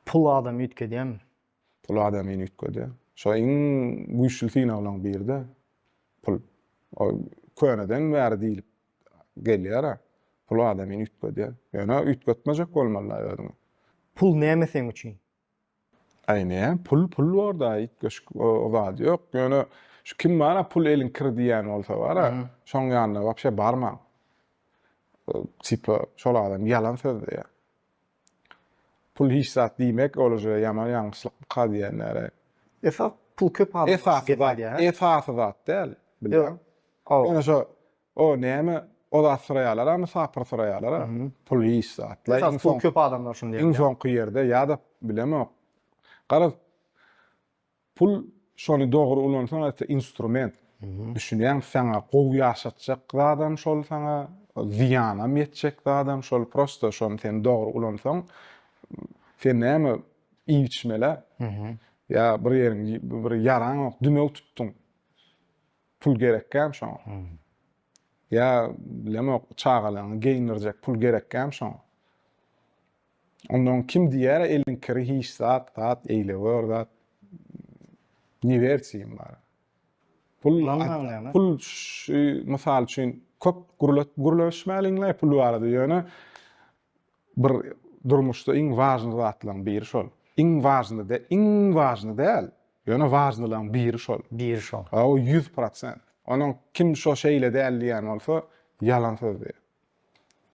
Pul adamy üýtgedýärmi? Pul adamyny üýtgedýär. Şo iň güýçli synaglaryň biri-de pul. O köneden bäri diýlip gelýär-ä. Pul adamyny üýtgedýär. Ýöne üýtgetmejek bolmaly-da özüňi. Pul näme seň üçin? Aý näme pul pul borda üýtgeşik o zady ýok. Ýöne şu kim bara pul eliň kiri diýýän bolsa bara şoň ýanyna wapşe barmaň. Tipa şol adam ýalan sözleýär. Pul hiç zat diýmek ol uje ýaman ýalňyşlykmyka diýenlere. Esas pul köp adam Esasy zat esasy zat däl bilýäň. Ýöne şo o näme o zat syraýalara mysapyr syraýalara pul hiç zat. Esas pul köp adamlar şuny diýýär. Iň soňky ýerde ýa-da bilemok. Garaz Pul şony dogry ulansaň ete instrument. Düşünýäňmi saňa gowy ýaşatjak zadam şol saňa zyýanam ýetjek zadam şol prosta şony sen dogry ulansaň sen näme iýip içmelä ýa bir ýeriň bir ýaraň ýok dümew tutduň pul gerekkäm şoňa ýa bilemok çagalaryňy geýindirjek pul gerekkäm şoňa Ondan kim diýer eliň kiri hiç zat zat eýle gör zat ne wersiýam bar. Pul pul şu mysal üçin köp gürlet gürleşmäliňle pul barada ýöne bir durmuşda iň wažny zatlaryň biri şol. Iň wažny de iň wažny däl. Ýöne wažnylaryň biri şol. Biri şol. Hawa 100%. Onuň kim şo şeýle däl diýen bolsa ýalan söz diýer.